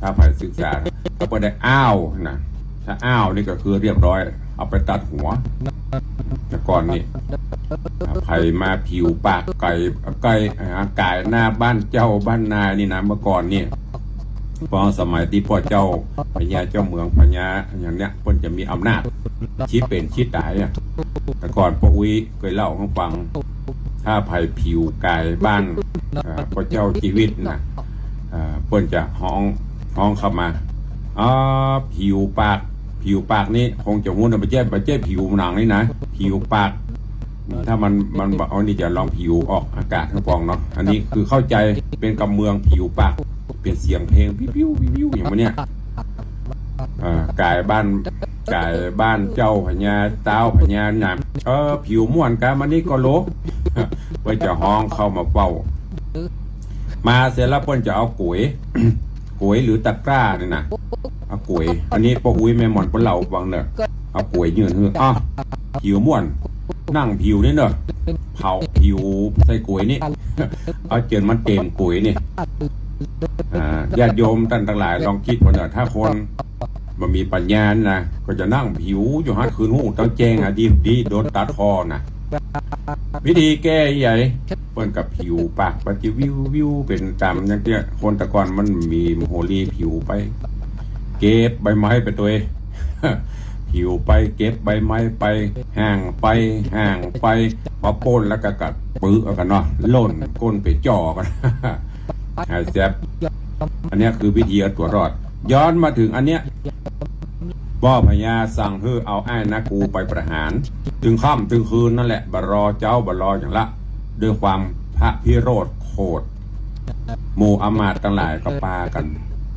ถ้าใผศึกษา ก็บ่ได้อ้าวนะ ถ้าอ้าวนี่ก็คือเรียบร้อย เอาไปตัดหัว แต่ก่อนนี่ ใผมาผิวปากก๋าย ก๋าย อ่า ก๋ายหน้าบ้านเจ้าบ้านนายนี่นะ เมื่อก่อนนี่ พอสมัยตี้ป้อเจ้าพญาเจ้าเมืองพญาอย่างเนี้ย เปิ้นจะมีอำนาจ ชี้เป๋นชี้ต๋ายอะ แต่ก่อนป้ออุ๊ยเกยเล่าหื้อฟัง ถ้าใผผิวก๋ายบ้าน เอ่อ ป้อเจ้าชีวิตนะ เอ่อ เปิ้นจะฮ้อง ฮ้องเข้ามา อ่า ผิวปาก ผิวปากนี่คงจะฮู้นะ บ่ใจ้ บ่ใจ้ผิวหนังนี่นะ ผิวปาก ถ้ามัน มันบ่เอานี่จะลองผิวออกอากาศหื้อฟังเนาะ อันนี้คือเข้าใจ๋เป๋นกำเมืองผิวปาก เป๋นเสียงเพลงปิ้วๆๆๆ อย่างเนี้ย เอ่อ ก๋ายบ้าน ก๋ายบ้านเจ้าพญา ต้าวพญานะ เออ ผิวม่วนกา มานี่ก่อโล เปิ้นจะฮ้องเข้ามาเฝ้า มาเสร็จแล้วเปิ้นจะเอาก๋วย ก๋วยหรือตะกร้านี่นะ เอาก๋วย อันนี้ป้ออุ๊ยแม่หม่อนเปิ้นเล่าหื้อฟังเน่อ เอาก๋วยยื่นหื้อ อ้าว ผิวม่วน นั่งผิวนี่เน่อ เผาผิวใส่ก๋วยนี่ เอาเจิ่นมันเต็มก๋วยนี่ อ่า ญาติโยมต้านตังหลายลองกึ๊ดเบิ่งเน่อ ถ้าคนบ่มีปัญญานะ ก็จะนั่งผิวอยู่หั้นคืนฮู้ ต้องแจ้งอะ ดี ดี โดนตัดคอนะ วิธีแก้ใหญ่ เปิ้นก็ผิวปากไปจิวิววิว เป๋นต๋ามอย่างเนี้ย คนแต่ก่อนมันมีโหรีผิวไป เก็บใบไม้ไปตวย ผิวไป เก็บใบไม้ไป ห่างไป ห่างไป พอป้นแล้วก็กัดปื้อเอากั๋นเนาะ ล่นก้นไปจ่อกั๋น หายแสบ อันเนี้ยคือวิธีเอาตั๋วรอด ย้อนมาเถิงอันเนี้ย ป้อพญาสั่งหื้อเอาอ้ายนากูไปประหาร เถิงค่ำเถิงคืนนั่นแหละ บ่รอเจ๊าบ่รอหยังละ ด้วยความพระพิโรธโขด หมู่อำมาตย์ตังหลายก็ปากั๋น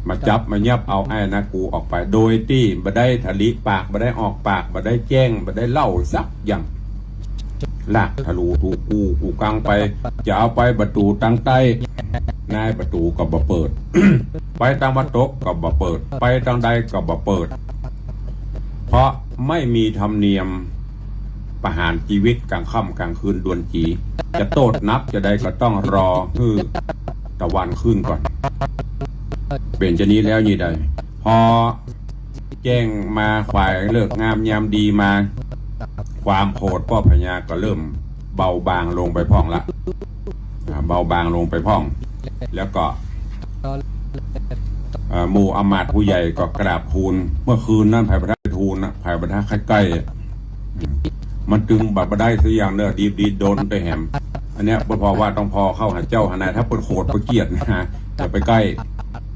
มาจับมายับเอาอ้ายนากูออกไป โดยตี้บ่ได้ถลิปาก บ่ได้ออกปาก บ่ได้แจ้ง บ่ได้เล่าสักอย่าง ลากทะลุถูกู่กู่กังไป จะเอาไปประตู๋ตางใต้ นายประตู๋ก็บ่เปิด ไปตางตะวันตกก็บ่เปิด ไปตางใดก็บ่เปิด เพราะไม่มีธรรมเนียมประหารชีวิตก๋างค่ำก๋างคืนด่วนจี๋ จะโต้ษหนักจาใดก็ต้องรอหื้อตะวันขึ้นก่อน เป๋นจานี้แล้วนี่ใด พอแจ้งมาขวายฤกษ์งามยามดีมา ความโขดป้อพญาก็เริ่มเบาบางลงไปพ่องละ อ่า เบาบางลงไปพ่อง แล้วก็ เอ่อ หมู่อำมาตย์ผู้ใหญ่ก็กราบทูล เมื่อคืนนั้นใผบ่ได้ทูลนะ ใผบ่ได้ใก้ๆ มันตึงบ่ได้สักอย่างเน่อ ดีๆ โดนไปแหม อันเนี้ย บ่พอว่าต้องผ่อเข้าหาเจ้าหานาย ถ้าเปิ้นโขดเปิ้นเกลียดนะ อย่าไปใก้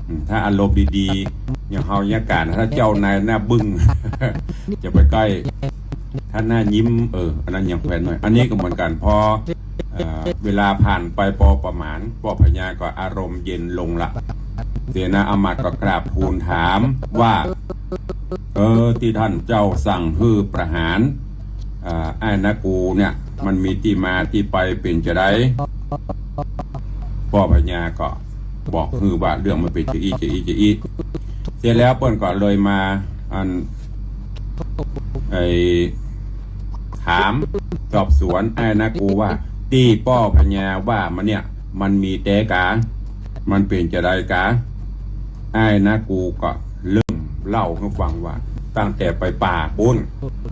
อืม ถ้าอารมณ์ดีๆ อย่างเฮาเนี่ยก๋าน ถ้าเจ้านายหน้าบึ้ง อย่าไปใก้ ถ้าหน้ายิ้ม เออ อันนั้นยังแควนหน่อย อันนี้ก็เหมือนกั๋น พอ เอ่อ เวลาผ่านไปปอประมาณ ป้อพญาก็อารมณ์เย็นลงละ เสนาอามาตย์ก็กราบทูลถามว่า เออ ตี้ต้านเจ้าสั่งหื้อประหาร อ่า อ้ายนากูเนี่ย มันมีตี้มาตี้ไปเป๋นจาใด ป้อพญาก็บอกหื้อว่าเรื่องมันเป๋นจาอี้ จาอี้ จาอี้ เสร็จแล้วเปิ้นก็เลยมา อัน ไอ้ ถามสอบสวนอ้ายนากูว่า ตี้ป้อพญาว่ามาเนี่ย มันมีแต๊กา มันเป๋นจาใดกา อ้ายนากูก็เริ่มเล่าหื้อฟังว่า ตั้งแต่ไปป่าปู๊น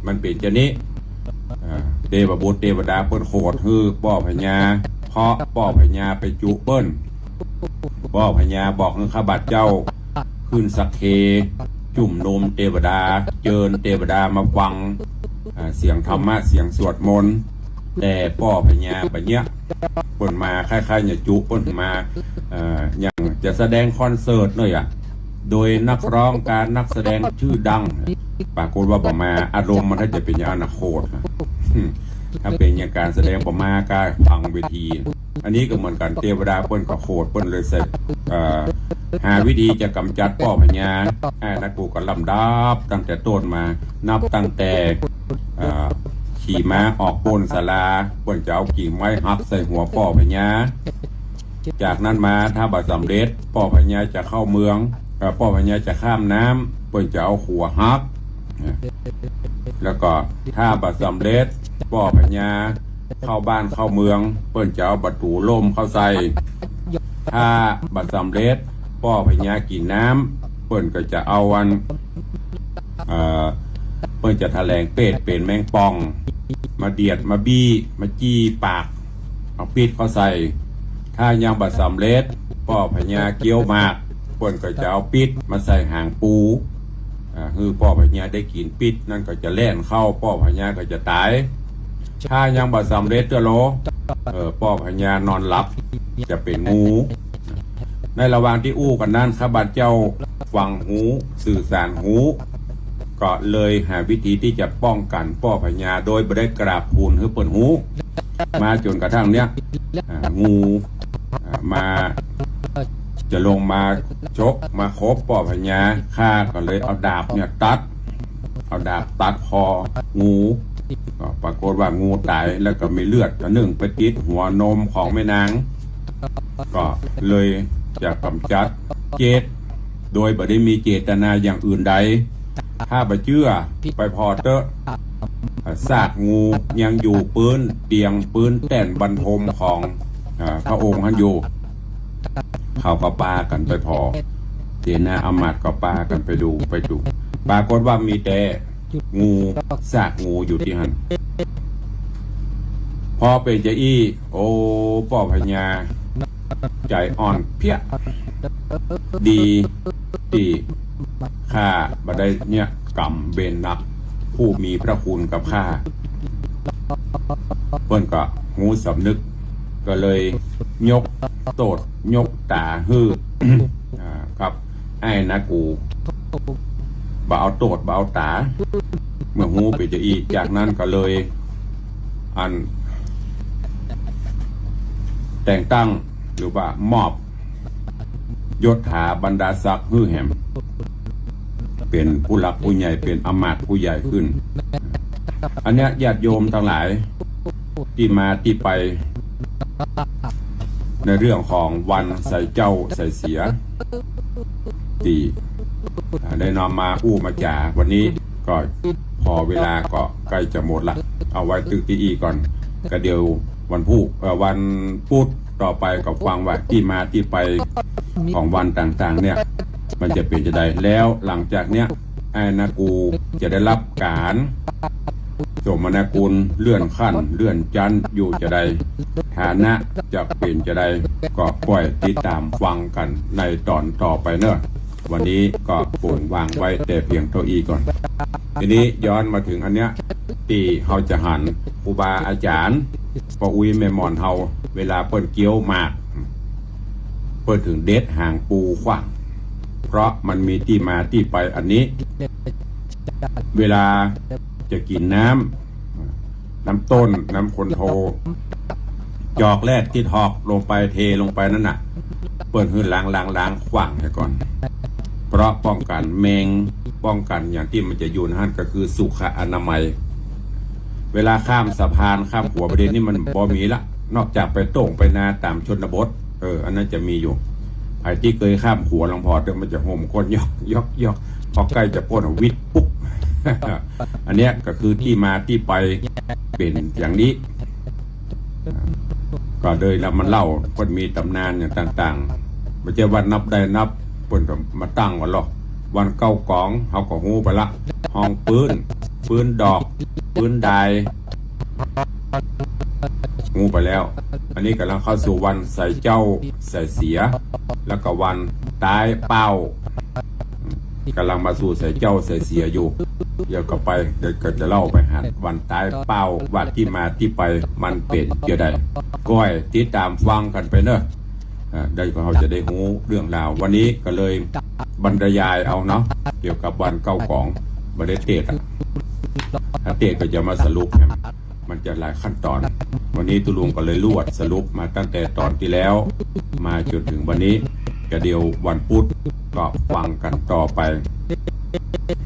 มันเป๋นจานี้ อ่า เตวบุตรเตวดาเปิ้นโขดหื้อป้อพญา เพราะป้อพญาไปจุเปิ้น ป้อพญาบอกหื้อข้าบาทเจ้า ขึ้นสักเค จุมนุมเตวดา เจิญเตวดามาฟัง อ่า เสียงธรรมะ เสียงสวดมนต์ แต่ป้อพญาบ่าเยียะ เปิ้นมาคล้ายๆ เนี่ยจุเปิ้นมา เอ่อ อย่างจะแสดงคอนเสิร์ตหน้อยอะ โดยนักร้องกับนักแสดงชื่อดัง ปรากฏว่าบ่มา อารมณ์มันน่าจะเป๋นอย่างนั้นนะ โขดนะ ถ้าเป๋นอย่างก๋านแสดงบ่มาก้าตังเวที อันนี้ก็เหมือนกั๋น เตวดาเปิ้นก็โขด เปิ้นเลยใส่ เอ่อ หาวิธีจะก๋ำจัดป้อพญา อ้ายนากูก็ลำดับตั้งแต่ต้นมา นับตั้งแต่ เอ่อ ขี่ม้าออกป้นศาลา เปิ้นจะเอากิ่งไม้หักใส่หัวป้อพญา จากนั้นมาถ้าบ่สำเร็จ ป้อพญาจะเข้าเมือง เอ่อ ป้อพญาจะข้ามน้ำ เปิ้นจะเอาขัวหัก แล้วก็ถ้าบ่สำเร็จ ป้อพญาเข้าบ้านเข้าเมือง เปิ้นจะเอาประตู๋ล่มเข้าใส่ ถ้าบ่สำเร็จ ป้อพญากิ๋นน้ำ เปิ้นก็จะเอาอัน เอ่อ เปิ้นจะแถลงเปรตเป๋นแมงป่อง มาเดียด มาบี้ มาจี้ปาก เอาปิ๊ดเข้าใส่ ถ้ายังบ่สำเร็จ ป้อพญาเกี้ยวหมาก เปิ้นก็จะเอาปิ๊ดมาใส่หางปู อ่า หื้อป้อพญาได้กิ๋นปิ๊ด นั้นก็จะแล่นเข้า ป้อพญาก็จะต๋าย ถ้ายังบ่สำเร็จเตื้อโล เออ ป้อพญานอนหลับ จะเป๋นงู ในระหว่างตี้อู้กั๋นนั้น ข้าบาทเจ้าฟังฮู้ สื่อสารฮู้ ก็เลยหาวิธีตี้จะป้องกั๋นป้อพญา โดยบ่ได้กราบทูลหื้อเปิ้นฮู้ มาจ๋นกระทั่งเนี่ย อ่า งู อ่า มา จะลงมาฉกมาคบป้อพญา ข้าก็เลยเอาดาบเนี่ยตัด เอาดาบตัดคองู ก็ปรากฏว่างูต๋าย แล้วก็มีเลือดกระนึ่งไปติดหัวนมของแม่นาง ก็เลยจะก๋ำจัดเจต โดยบ่ได้มีเจตนาอย่างอื่นใด ถ้าบ่เจื้อไปผ่อเต๊อะ ซากงูยังอยู่ปื๊นเตียงปื๊นแต้นบรรทมของ อ่า พระองค์หั้นอยู่ เขาก็ปากั๋นไปผ่อ เสนาอามาตย์ก็ปากั๋นไปดู ไปดู ปรากฏว่ามีแต่ งู ซากงูอยู่ตี้หั้น พอเป๋นจาอี้ โอ้ ป้อพญา ใจ๋อ่อนเปียะ ดีตี้ข้าบ่ได้เนี่ยก๋ำเวรหนัก ผู้มีพระคุณกับข้า เปิ้นก็ฮู้สำนึก ก็เลยยกโต้ษยกต๋าหื้อ อ่า ครับ อ้ายนากู บ่เอาโต้ษบ่เอาต๋า เมื่อฮู้เป๋นจาอี้ จากนั้นก็เลย อัน แต่งตั้ง หรือว่ามอบยศถาบรรดาศักดิ์หื้อแหม เป๋นผู้หลักผู้ใหญ่ เป๋นอามาตย์ผู้ใหญ่ขึ้น อันเนี้ยญาติโยมตังหลาย ตี้มาตี้ไป ในเรื่องของวันใส่เจ้าใส่เสีย ตี้ อ่า ได้นำมาอู้มาจ๋าวันนี้ ก็ผ่อเวลาก็ใก้จะหมดละ เอาไว้ตึกตี้อี้ก่อน ก็เดี๋ยววันพูก เอ่อ วันปุ๊ดต่อไปก็ฟังว่าตี้มาตี้ไปของวันต่างๆ เนี่ย มันจะเป๋นจาใด แล้วหลังจากเนี้ย อ้ายนากูจะได้ฮับก๋านสมนาคุณเลื่อนขั้นเลื่อนจั๊นอยู่จาใด ฐานะจะเป๋นจาใด ก็ก้อยติดต๋ามฟังกั๋นในต๋อนต่อไปเนาะ วันนี้ก็คงวางไว้แต่เพียงเต้าอี้ก่อน ทีนี้ย้อนมาเถิงอันเนี้ย ตี้เฮาจะหันครูบาอาจ๋ารย์ ป้ออุ๊ยแม่หม่อนเฮา เวลาเปิ้นเกี้ยวหมาก เปิ้นเถิงเด็ดหางปูขว้าง เพราะมันมีตี้มาตี้ไปอันนี้ เวลาจะกิ๋นน้ำ น้ำต้น น้ำคนโท จอกแรกตี้ฮอกลงไป เทลงไปนั้นน่ะ เปิ้นหื้อล้าง ล้าง ล้างขว้างเหียก่อน เพราะป้องกั๋นแมง ป้องกั๋นอย่างตี้มันจะอยู่ในหั้นก็คือสุขอนามัย เวลาข้ามสะพานข้ามขัวไปเดี๋ยวนี้มันบ่มีละ นอกจากไปโต้งไปนาต๋ามชนบท เออ อันนั้นจะมีอยู่ ใผตี้เกยข้ามขัวหลวงพ่อเตื้อมันจะห่มก้นยอกยอกยอก พอใก้จะป๊นอะวิดปุ๊บ อันเนี้ยก็คือตี้มาตี้ไปเป๋นอย่างนี้ ก็เลยนำมาเล่า เปิ้นมีต๋ำนานอย่างต่างๆ บ่ใจ้ว่านับได้นับ เปิ้นก็มาตั้งว่าหรอก วันเก้ากอง เฮาก็ฮู้ไปละ ฮองปื๊น ปื๊นดอก ปื๊นดาย ฮู้ไปแล้ว อันนี้ก่ำลังเข้าสู่วันใส่เจ้าใส่เสีย แล้วก็วันต๋ายเป้า ก่ำลังมาสู่ใส่เจ้าใส่เสียอยู่ เดี๋ยวก็ไป เดี๋ยวก็จะเล่าไปหันวันต๋ายเป้า ว่าตี้มาตี้ไปมันเป๋นจะใด ก้อยติดต๋ามฟังกั๋นไปเนาะ อ่า ได้ก็เฮาจะได้ฮู้เรื่องราว วันนี้ก็เลยบรรยายเอาเนาะ เกี่ยวกับวันเก้ากอง บ่ได้เตสน์อะ ถ้าเตสน์ก็จะมาสรุปแหม มันจะหลายขั้นต๋อน วันนี้ตุ๊ลุงก็เลยรวดสรุปมาตั้งแต่ต๋อนตี้แล้ว มาจ๋นเถิงวันนี้ ก็เดี๋ยววันปุ๊ดก็ฟังกั๋นต่อไป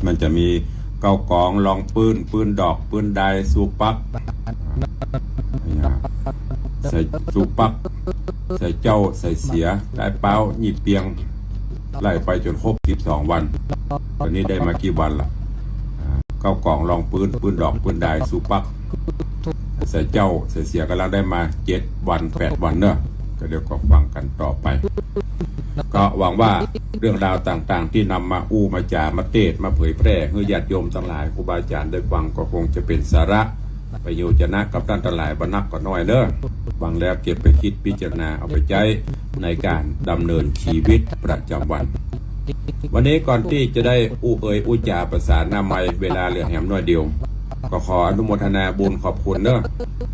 มันจะมีเก้ากอง รองปื๊น ปื๊นดอก ปื๊นดาย สูบปั๊ก ใส่สูบปั๊ก ใส่เจ้าใส่เสีย ต๋ายเป้า ยี่เปียง ไล่ไปจ๋นครบสิบสองวัน ต๋อนนี้ได้มากี่วันละ อ่า เก้ากอง รองปื๊น ปื๊นดอก ปื๊นดาย สูบปั๊ก ใส่เจ้าใส่เสีย ก่ำลังได้มาเจ็ดวันแปดวันเนาะ ก็เดี๋ยวก็ฟังกั๋นต่อไป ก็หวังว่าเรื่องราวต่างๆ ตี้นำมาอู้มาจ๋ามาเตสน์มาเผยแพร่หื้อญาติโยมตังหลาย ครูบาอาจ๋ารย์ได้ฟังก็คงจะเป๋นสาระประโยชน์กับต้านตังหลายบ่นักก็น้อยเนาะ ฟังแล้วเก็บไปกึ๊ดพิจารณาเอาไปใจ๊ในก๋านดำเนินชีวิตประจ๋ำวัน วันนี้ก่อนตี้จะได้อู้เอ่ยอู้จ๋าประสาหน้าไมค์ เวลาเหลือแหมน้อยเดียว ก็ขออนุโมทนาบุญขอบคุณเนาะ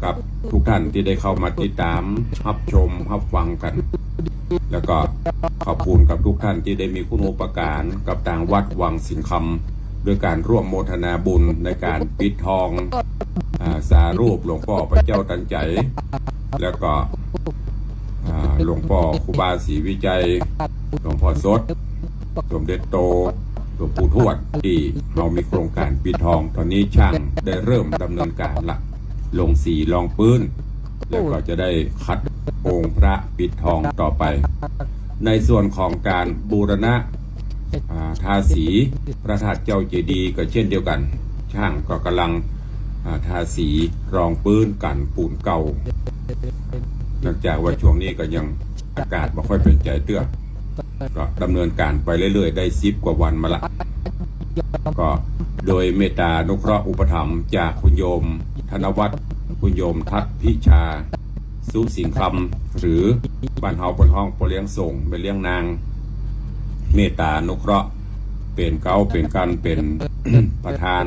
กับทุกท่านตี้ได้เข้ามาติดต๋าม ฮับชม ฮับฟังกั๋น แล้วก็ขอบคุณกับทุกท่านตี้ได้มีคุณูปการกับตางวัดวังสิงห์คำ โดยก๋านร่วมโมทนาบุญในก๋านปิดทอง อ่า สารูปหลวงป้อพระเจ้าตันใจ๋ แล้วก็ อ่า หลวงป้อครูบาศรีวิชัย หลวงป้อสด สมเด็จโต หลวงปู่ทวด ตี้เฮามีโครงก๋านปิดทอง ต๋อนนี้ช่างได้เริ่มดำเนินก๋านละ ลงสีรองปื๊น แล้วก็จะได้ขัดองค์พระปิดทองต่อไป ในส่วนของก๋านบูรณะ อ่า ทาสีพระธาตุเจ้าเจดีย์ก็เช่นเดียวกั๋น ช่างก็ก่ำลัง อ่า ทาสีรองปื๊นกั๋นปูนเก่า เนื่องจากว่าช่วงนี้ก็ยังอากาศบ่ค่อยเป๋นใจ๋เตื้อ ก็ดำเนินก๋านไปเรื่อยๆ ได้สิบกว่าวันมาละ ก็โดยเมตตาอนุเคราะห์อุปถัมภ์จากคุณโยมธนวัฒน์ คุณโยมทัศน์พิชา สุสิงห์คำ หรือบ้านเฮาเปิ้นฮ้องป้อเลี้ยงส่ง แม่เลี้ยงนาง เมตตาอนุเคราะห์ เป๋นเก๊าเป๋นกั๋น เป๋นประธาน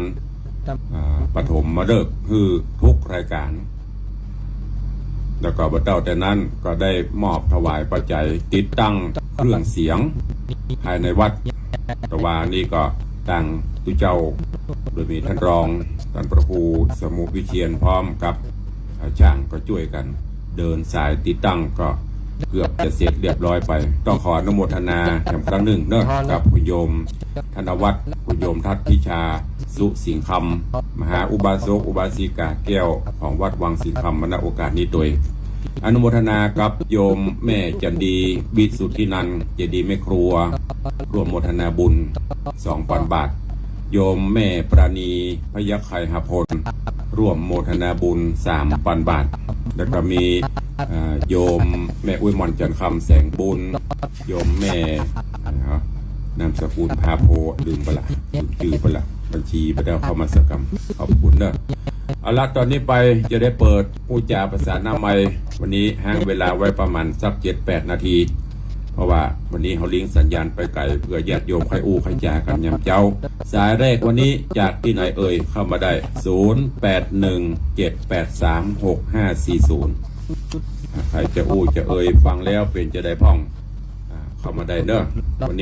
อ่า ปฐมฤกษ์หื้อทุกรายก๋าน แล้วก็บ่เต้าแต่นั้นก็ได้มอบถวายปัจจัยติดตั้งเครื่องเสียงภายในวัด แต่ว่านี่ก็ตางตุ๊เจ้า โดยมีต้านรอง ต้านพระครูสมุทรวิเชียร พร้อมกับ อ่า จ้างก็จ้วยกั๋นเดินสายติดตั้ง ก็เกือบจะเสร็จเรียบร้อยไป ต้องขออนุโมทนาแถมครั้งนึ่งเนาะ กับคุณโยมธนวัฒน์ คุณโยมทัศน์พิชา สุสิงห์คำ มหาอุบาสกอุบาสิกาแก้วของวัดวังสิงห์คำ ณ โอกาสนี้ตวย อนุโมทนากับโยมแม่จันดี วิสุทธินันท์ เจดีย์แม่ครัว ร่วมโมทนาบุญ สองปันบาท โยมแม่ปราณี พยัคฆไคหพล ร่วมโมทนาบุญ สามปันบาท แล้วก็มี เอ่อ โยมแม่อุ๊ยหม่อนจันทร์คำ แสงบุญ โยมแม่ อะไรเหรอ นามสกุลพาโพธิ์ ลืมไปละ ลืมจื้อไปละ บัญชีบ่ได้เอาเข้ามาสักกำ ขอบคุณเนาะ เอาละ ต๋อนนี้ไปจะได้เปิดอู้จ๋าประสาหน้าไมค์ วันนี้ห้างเวลาไว้ประมาณสักเจ็ดแปดนาที เพราะว่าวันนี้เฮาลิงก์สัญญาณไปไก๋ เผื่อญาติโยมใค่อู้ใค่จ๋ากั๋นยามเจ๊า สายแรกวันนี้จากตี้ไหนเอ่ย เข้ามาได้ ศูนย์แปดหนึ่ง เจ็ดแปดสาม หกห้าสี่ศูนย์ อ่ะ ใผจะอู้จะเอ่ย ฟังแล้วเป๋นจะใดพ่อง เข้ามาได้เนอะ วันนี้